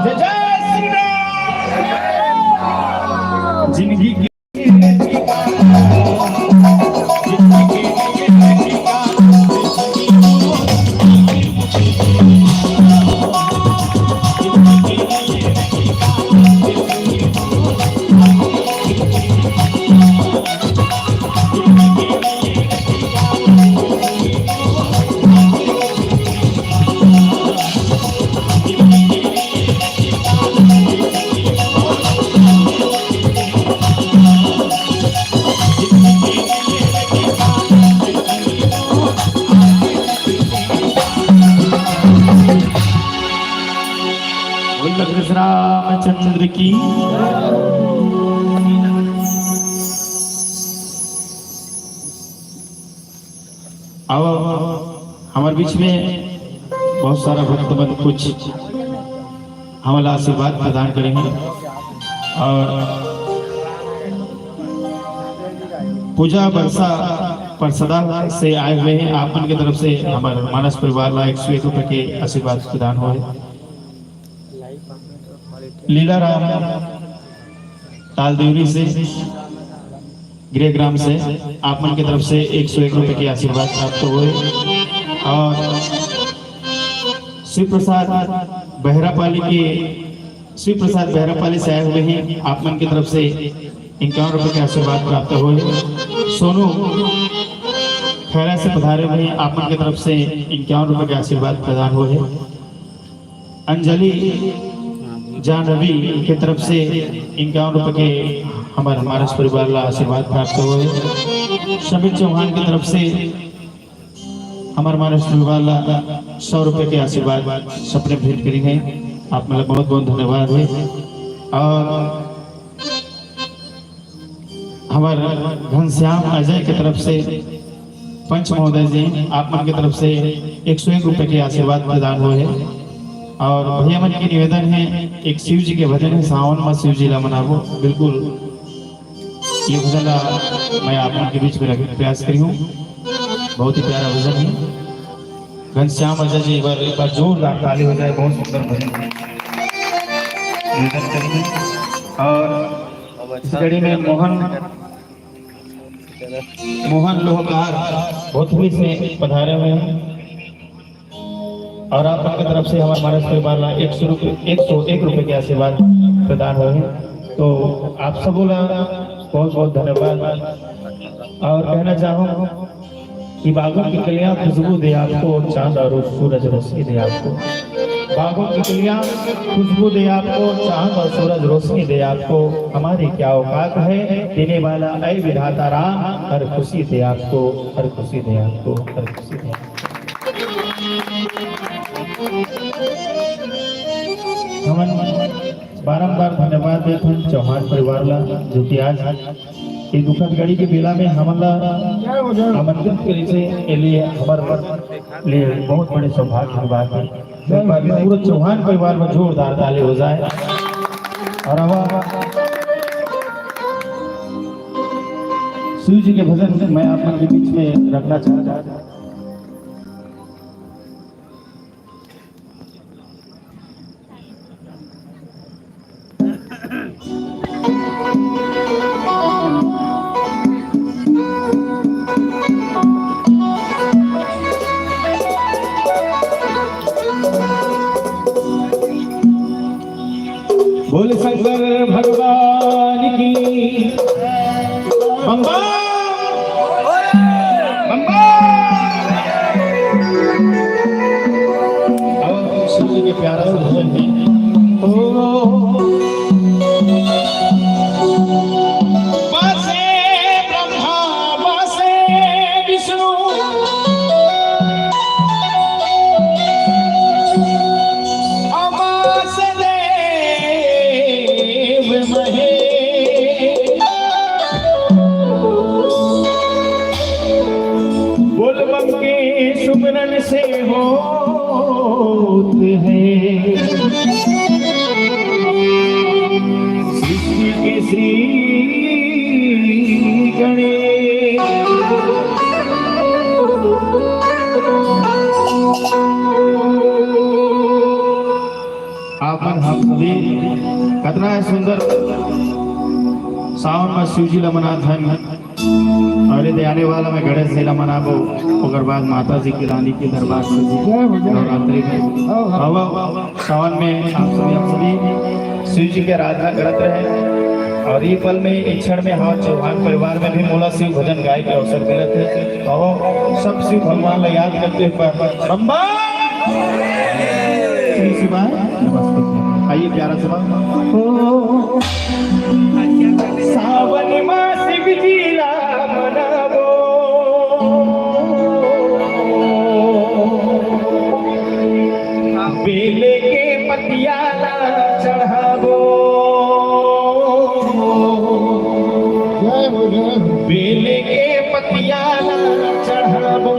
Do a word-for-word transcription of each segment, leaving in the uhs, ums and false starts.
जय श्री राम। जिंदगी के बोल कृष्ण रामचंद्र की। अब हमारे बीच में बहुत सारा भक्त बंधु कुछ हमला आशीर्वाद प्रदान करेंगे और पूजा बरसा परसदा से आए हुए हैं। आप मन की तरफ से हमारे मानस परिवार ला एक सौ एक रुपए के आशीर्वाद प्रदान हुआ है। लीला राम तालदेवरी से, गृहग्राम से, आप मन की तरफ से एक सौ एक रुपए के आशीर्वाद प्राप्त हुए और शिव प्रसाद बहरापाली के, शिव प्रसाद बहरापाली से आए हुए हैं, आप मन की तरफ से इक्यावन रुपए के आशीर्वाद प्राप्त हुए। सोनू खैरा से पधारे हुए हैं, आप मन की तरफ से इक्यावन रुपए के आशीर्वाद प्रदान हुए हैं। अंजलि जाह्नवी के तरफ से इक्यावन रुपए के हमारे मानस परिवार ला आशीर्वाद प्राप्त हुए। समीर चौहान की तरफ से हमारे मानस परिवार ला सौ रुपए के आशीर्वाद सबने भेंट करी है। आप मतलब बहुत बहुत धन्यवाद है। और हमारे घनश्याम अजय की तरफ से पंच महोदय जी, आप मन की तरफ से एक सौ एक रुपए के आशीर्वाद प्रदान हुए हैं। और भैया मन के निवेदन है, एक शिव जी के भजन है, सावन में शिव जी ला मनाबो, बिल्कुल ये भजन ला मैं आप मन के बीच में रखे प्रयास करी हूँ। बहुत ही प्यारा भजन है। घनश्याम अजय जी, एक बार, एक बार जोरदार ताली हो जाए, बहुत सुंदर भजन है। निवेदन करेंगे। और इस कड़ी में मोहन मोहन लोहकार भोथवी से पधारे हुए हैं और आप सबके तरफ से हमारे मानस परिवार ला एक सौ रुपये, एक सौ एक रुपये के आशीर्वाद प्रदान हुए हैं। तो आप सबों ला बहुत बहुत धन्यवाद। और कहना चाहूँ कि बागों की कलियां खुशबू दे आपको, चांद और सूरज रोशनी दे आपको। बागों की कलियां खुशबू दे आपको, चांद और सूरज रोशनी दे आपको। हमारी क्या औकात है देने वाला, ऐ विधाता राम, हर खुशी दे आपको, हर खुशी दे आपको, हर खुशी दे आपको। हमन बारंबार धन्यवाद देथन चौहान परिवार ला, जो कि आज ये दुखद घड़ी के बेला में हमन ला आमंत्रित करे से, के लिए हमर लिए बहुत बड़े सौभाग्य की बात है। एक बार पूरा चौहान परिवार में जोरदार ताली हो जाए। और अब शिव जी के भजन मैं आप मन के बीच में रखना चाहता हूँ। बोल शंकर भगवान की। बम बम। बम बम। अब शिव जी के प्यारा सा भजन है। ओ, बसे ब्रह्मा, बसे विष्णु, अमास देव महेश। बोल बम के सुमरन से होत है सृष्टि के श्री गणेश। आप सभी कतना सुंदर सावन में शिव जी ला मनात हन, और ये आने वाला में गणेश जी ला मनाबो, ओकर बाद माता जी की रानी के दरबार से जी नवरात्रि में। अब सावन में आप सभी, आप सभी शिव जी की आराधना करत रहे, और ये पल में, इस क्षण में हमारे चौहान परिवार में भी मोला शिव भजन गाए के अवसर मिलत है। और सब शिव भगवान ला याद करते हुए, अम्मा श्री शिवाय नमस्ते। आइए प्यारा सा। ओ, सावन मा शिव जी ला मनाबो, बेल के पतिया ला चढ़ाबो, बेल के पतिया ला चढ़ाबो।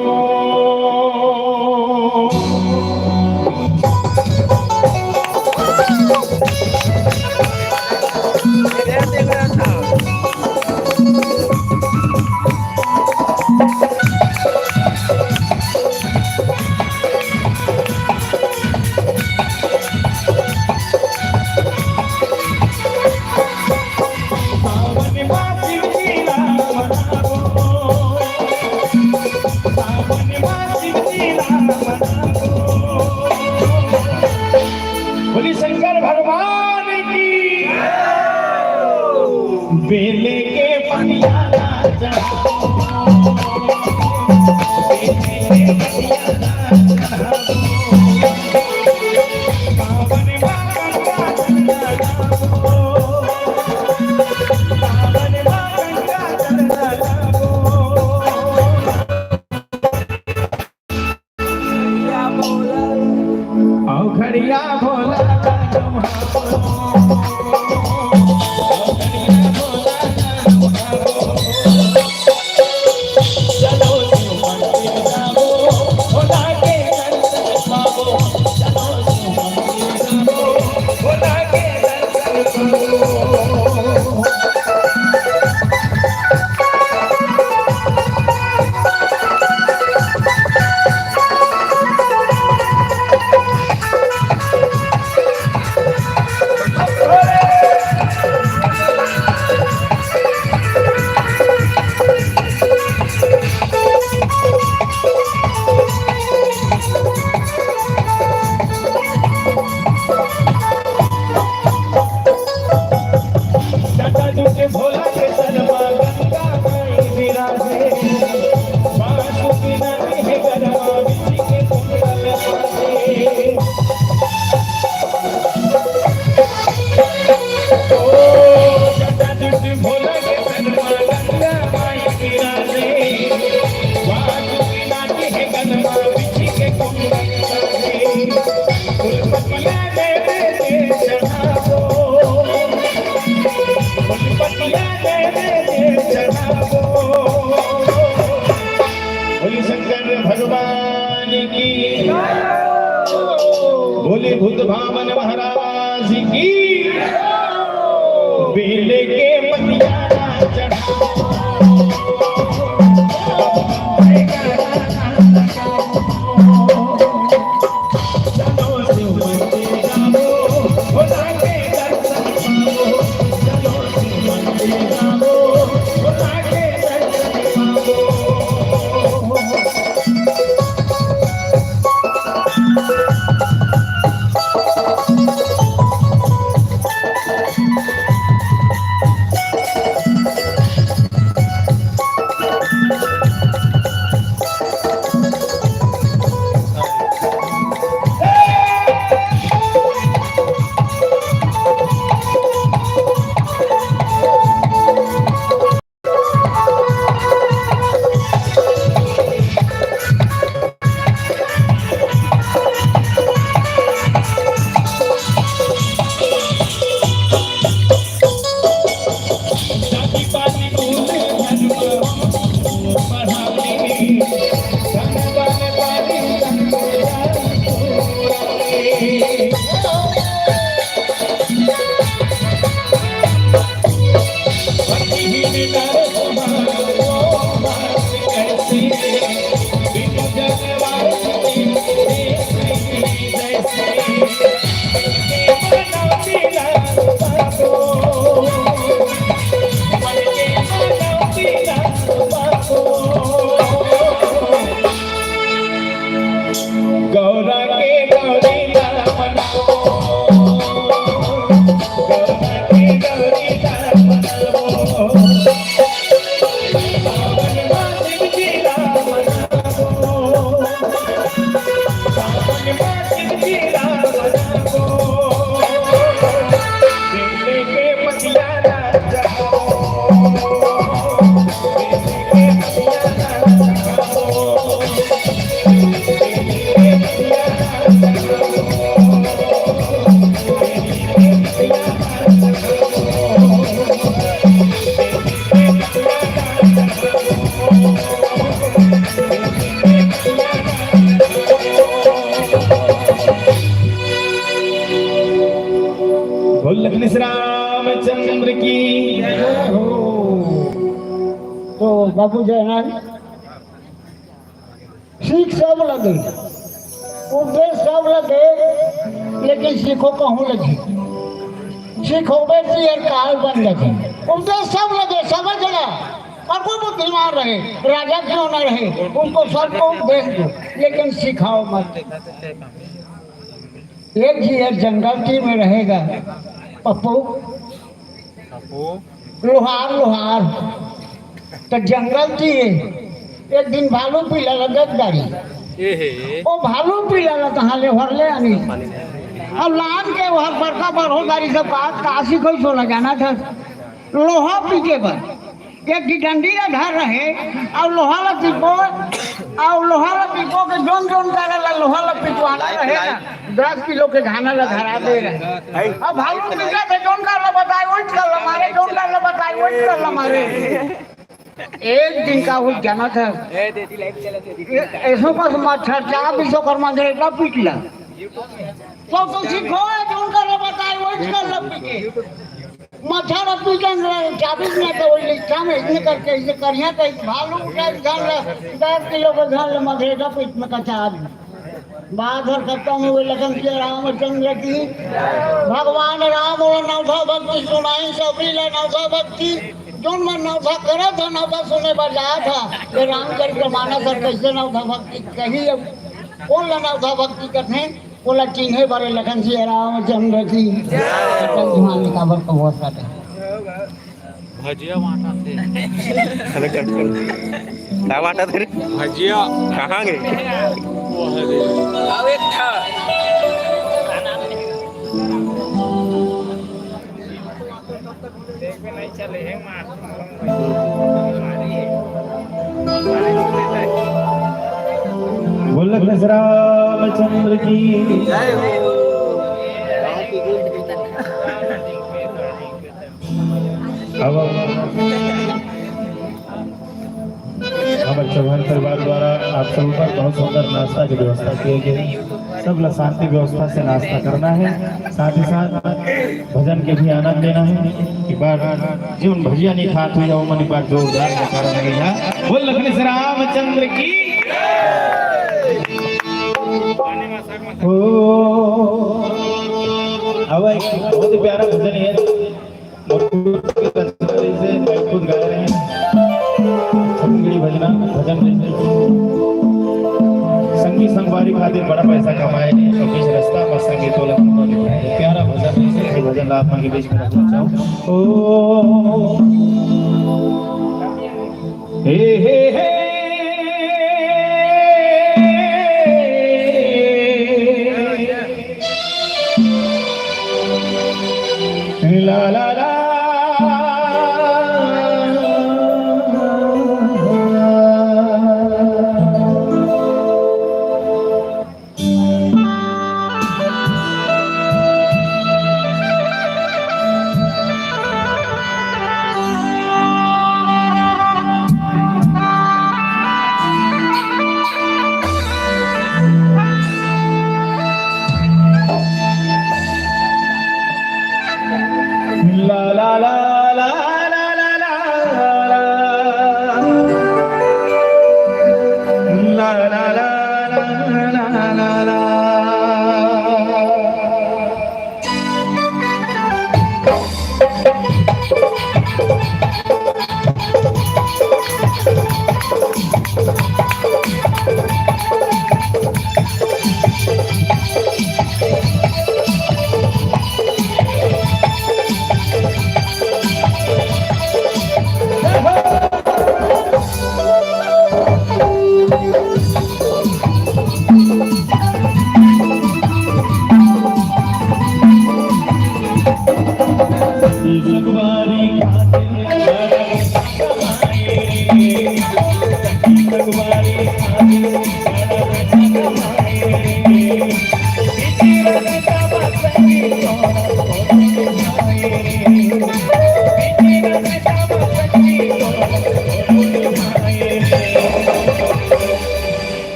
बोली शंकर भगवान की। बेले के पतिया ला चढ़ाबो, बेले के पतिया ला चढ़ाबो, सावन मा गंगा जल ढारबो, सावन मा गंगा जल ढारबो। आओ खड़िया भोला बोली शंकर भगवान की, बोली भूत भावन महाराज की। बेल के पतिया ला चढ़ाबो, बोल लखन श्री रामचंद्र की जय हो। तो बाबू जयनाथ, सीख सब लगे, उपदेश सब लगे, लेकिन सीखो कहूँ लगे। सीखो बेटी और काल बन लगे। उपदेश सब लगे, समझ ला। और वो बुद्धिमान रहे, राजा क्यों ना रहे, उनको सबको उपदेश दो, लेकिन सिखाओ मत। एक जी एक जंगल ती में रहेगा। पप्पू, लोहार, लोहार, तो जंगल ती है। एक दिन भालू पीला लगा गाड़ी। एहे। ओ भालू पीला लगा कहाँ ले भर ले आनी। अब लान के वहाँ बड़का बड़ो गाड़ी सब का काशी कोई सो लगाना था। लोहा पीटे बर एक ठी डंडी ला धर रहे, अउ लोहा ला पिटो, अउ लोहा ला पिटो के जोन जोन करा ला लोहा ला पिटवाना रहे ना, दस किलो के घाना ला धरा दे रहे। अब भालू पीटा थे, जोन कर ला बताए, वही कर ला मारे, जोन कर ला बताए, वही कर ला मारे। एक दिन का हुई जाना था। ऐसो बस मच्छर चाप विश्वकर्मा से इतना पीट ला। तो, तो सीखो, जोन कर ला बताए, वही कर ला पीटे। मच्छर अपनी के अंदर चाबी में तो वही लिखा में इसने करके इसे करिया तो इस भालू उठा के धन ला, दस किलो के धन ला मघेगा पीठ में कचा आदमी। बात हर खत्म हुए लखन के रामचंद्र की। भगवान राम और नवधा भक्ति सुनाई, सबरी ला नवधा भक्ति। जोन मन नवधा करे था, नवधा सुने बर जाया था। ये रामचरित मानस और कैसे नवधा भक्ति कही अब। कौन ला नवधा भक्ति करते हैं? ओला चिन्हे बरे लखन जी रामचंद्र की। अटल ध्वनि काबर कहो साथे। भजिया बांटा थे। अरे कट कर। का बांटा थे रे? भजिया। कहाँ गए? वो है रे। बोल लखन रामचंद्र की। अब, अब चौहान परिवार द्वारा आप सब पर बहुत सुंदर नाश्ता की व्यवस्था की गई। सब ला शांति व्यवस्था से नाश्ता करना है, साथ ही साथ भजन के भी आनंद लेना है। एक बार जीवन भजिया नहीं खात हुई, वो मन एक बार जोरदार नकारा लगे यहाँ। बोल लखन श्री रामचंद्र की। ओ, अब एक बहुत ही प्यारा भजन है। मोर खुद के रचना रहिसे, मैं खुद गाए रहें। छत्तीसगढ़ी भजना, भजन रहिसे। संगी संगवारी खातिर बड़ा पैसा कमाए, तो बीच रास्ता में संगी तोला प्यारा भजन रहिसे, ये भजन ला आप मन के बीच में रखना चाहूँ। ओ, हे, हे, हे। ला, ला, ला।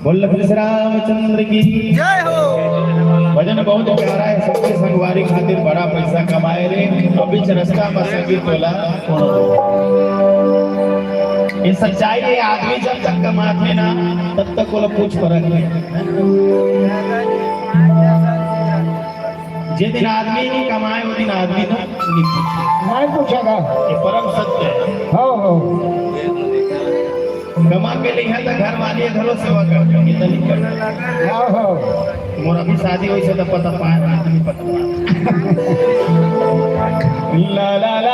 बोल लखन श्री रामचंद्र की जय हो। भजन बहुत प्यारा है, सबके संगवारी खातिर पैसा कमाए रे, अउ बीच रस्ता म संगी तोला। ये सच्चाई हे, आदमी जब तक कमाथे ना, तब तक ओला कुछ फरक नहीं। जे दिन आदमी नहीं कमाए, वो दिन आदमी ना नहीं पूछे। नहीं पूछेगा। ये परम सत्य हे। हो, हो। कमा के लेहा त घर वाली घलो सेवा कर, ये तो नहीं कर। हाँ, हाँ। मोर अभी शादी होइस त पता पाए, बात नहीं पता पाए। ला, ला, ला।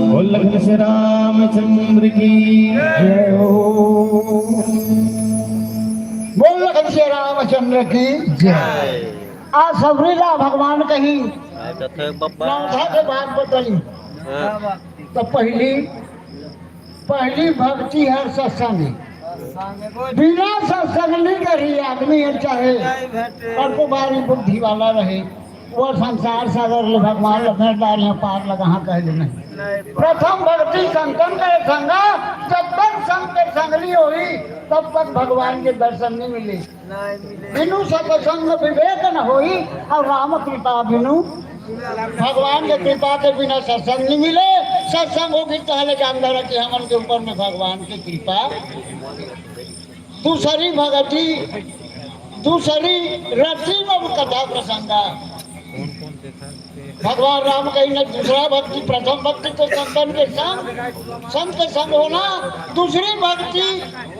बोल लखन से रामचंद्र की जय हो। बोल लखन से रामचंद्र की जय। आज सबरी ला भगवान कही कथे बप्पा। राधा के बात बताई। हाँ। त पहिली, पहिली भक्ति हर सत्संग हे। बिना सत्संग नहीं करी आदमी हे, चाहे कतको बारी बुद्धि वाला रहे, वो संसार सागर ले भगवान ल भेंट डारे हे, पार ल कहाँ कहे ले नहीं। प्रथम भक्ति संतन के संगा, जब तक संत के संग नहीं होई, तब तक भगवान के दर्शन नहीं मिले। बिनु सत्संग विवेक न होई, अउ राम कृपा बिनु भगवान के कृपा के बिना सत्संग नहीं मिले। सत्संग होही तहले जान धरा कि हमन के ऊपर में भगवान के कृपा। दूसरी भक्ति, दूसरी रति में कथा प्रसंगा। भगवान राम कही न दूसरा भक्ति, प्रथम भक्ति तो संतन के संग, संत के संग होना। दूसरी भक्ति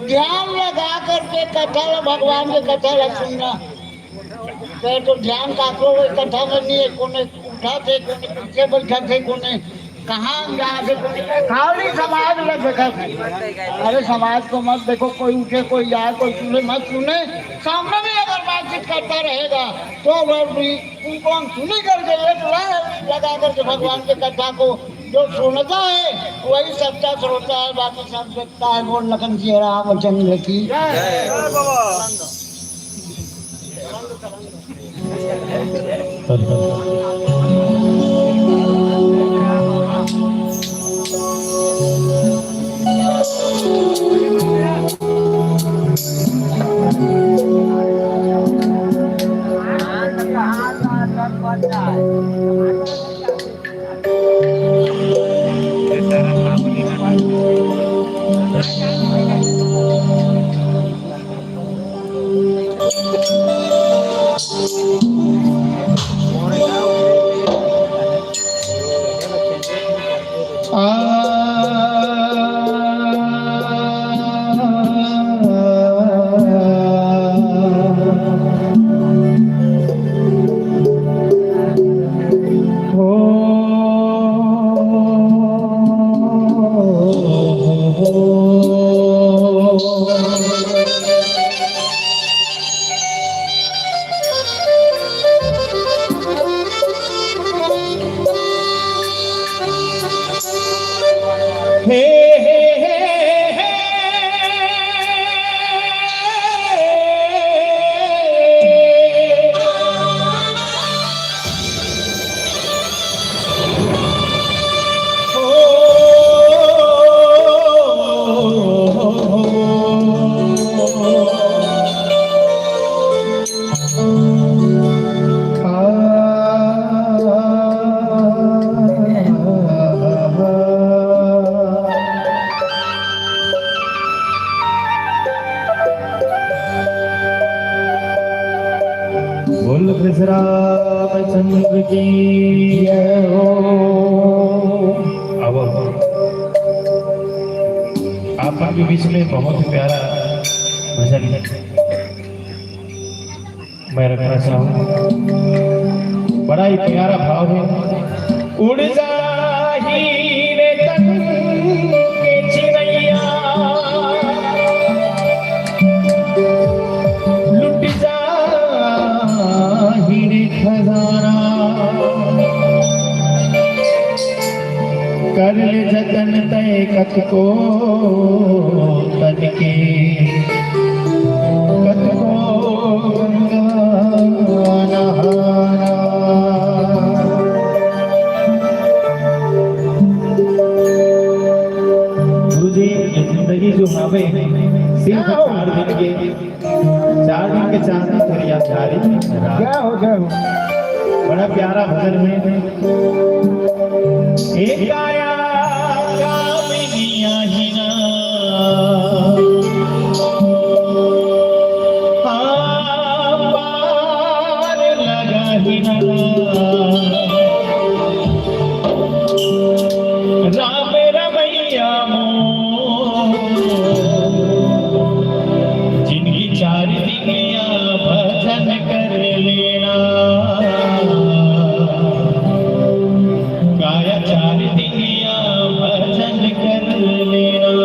ध्यान लगा करके कथा ला, भगवान के कथा ला सुनना। कहे तो ध्यान काकरो कथा में नहीं हे, कोने उठा थे, कोने पीछे बैठा थे, कोने कहाँ जा थे, कोने खाली समाज में बैठा थे। अरे समाज को मत देखो, कोई उठे, कोई जाए, कोई सुने, मत सुने। सामने भी अगर बातचीत करता रहेगा तो अगर भी उनको हम सुनी करके एक लाइन लगा करके भगवान के कथा को जो सुनता है वही सच्चा श्रोता है, बाकी सब देखता है। बोल लखन जी रामचंद्र की। रामचंद्र की जय हो। अब आप मन के बीच में बहुत प्यारा भजन मैं रखना चाहूँ। बड़ा ही प्यारा भाव है। उड़ जा हीरे तन के चिरैया, लुट जा हीरे खजाना, कर ले जतन तय कतको तन के, कतको गंगा नहाना। गुरुजी, ये जिंदगी जो हवे, सिर्फ चार दिन के, चार दिन के चांद थोड़ी यादगारी। जय हो, जय हो। बड़ा प्यारा भजन है। ए काया कामिनी आहिना, आ पार लगाहिना। राम रमैया मोर, जिनगी चार दिन या भजन कर लेना, काया चार दिन या भजन कर लेना।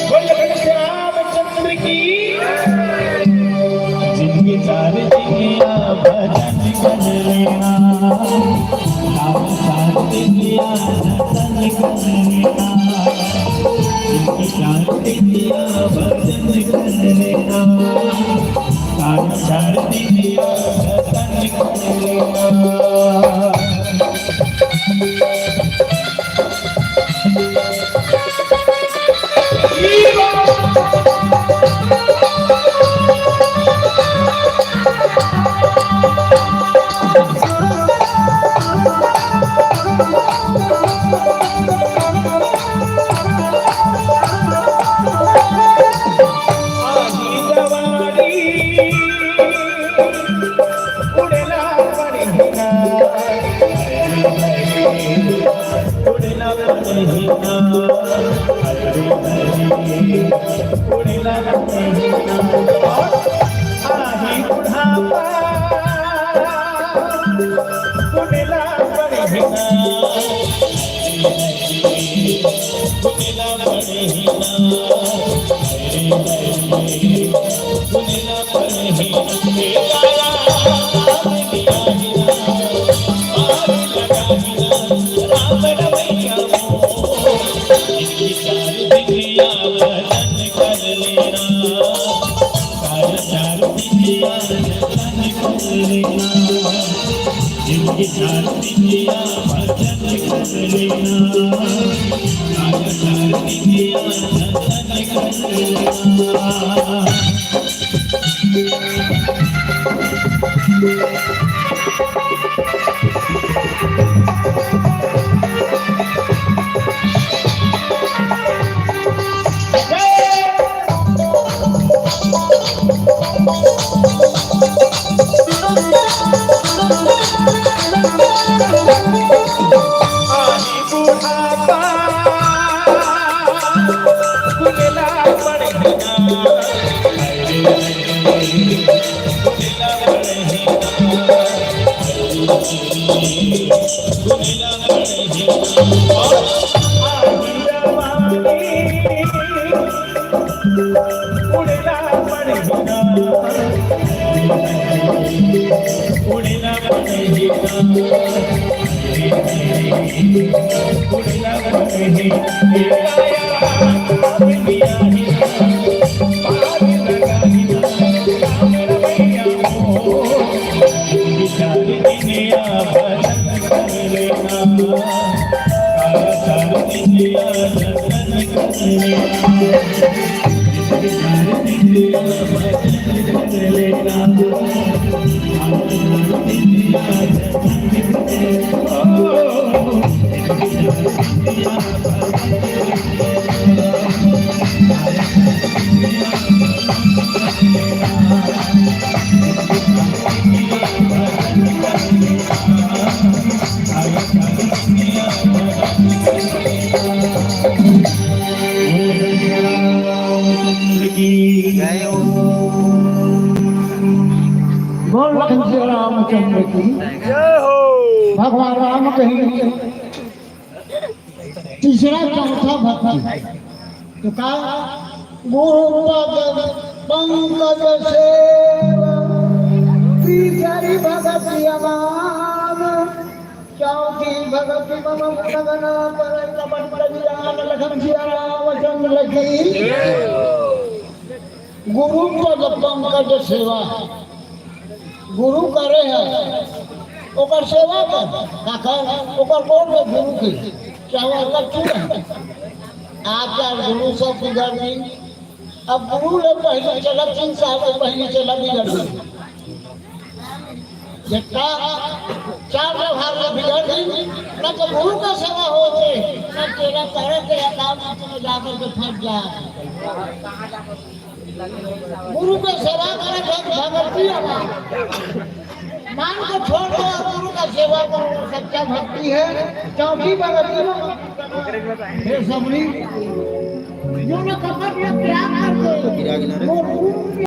बोल श्यामचंद्र की। जिनगी चार दिन या भजन कर लेना, नाम चार दिन या भजन कर लेना, जिनगी चार दिन या भजन कर लेना, नाम चार दिन या भजन कर लेना। बोल लखन श्री रामचंद्र की। जय हो। भगवान राम कहीं तीसरा चौथा भक्ति। तो का? गुरु पद पंकज सेवा, तीसरी भगति अमान। चौथी भगति मम गुणगना पर कपट कल्याण लखन सिया रामचंद्र की। गुरु पद पंकज सेवा। गुरु करे है, ओकर सेवा कर, काकर, ओकर गोड़ में गुरु के, चाहे ओकर चूड़ है। आजकल गुरु सब बिगड़ गई। अब गुरु ले पहले चला, तीन साल ले पहले चला, बिगड़ गई। बेटा, चार व्यवहार में बिगड़ गई, ना तो गुरु का सेवा होते, ना तेरा तरह के काम में जाकर के फंस जाए। गुरु के सेवा करे भग-, भगवती है। मान को छोड़ दो और गुरु का सेवा करो, सच्चा भक्ति है। चौथी भगवती में हे सबरी, जो न कपट में त्याग कर दे। वो गुरु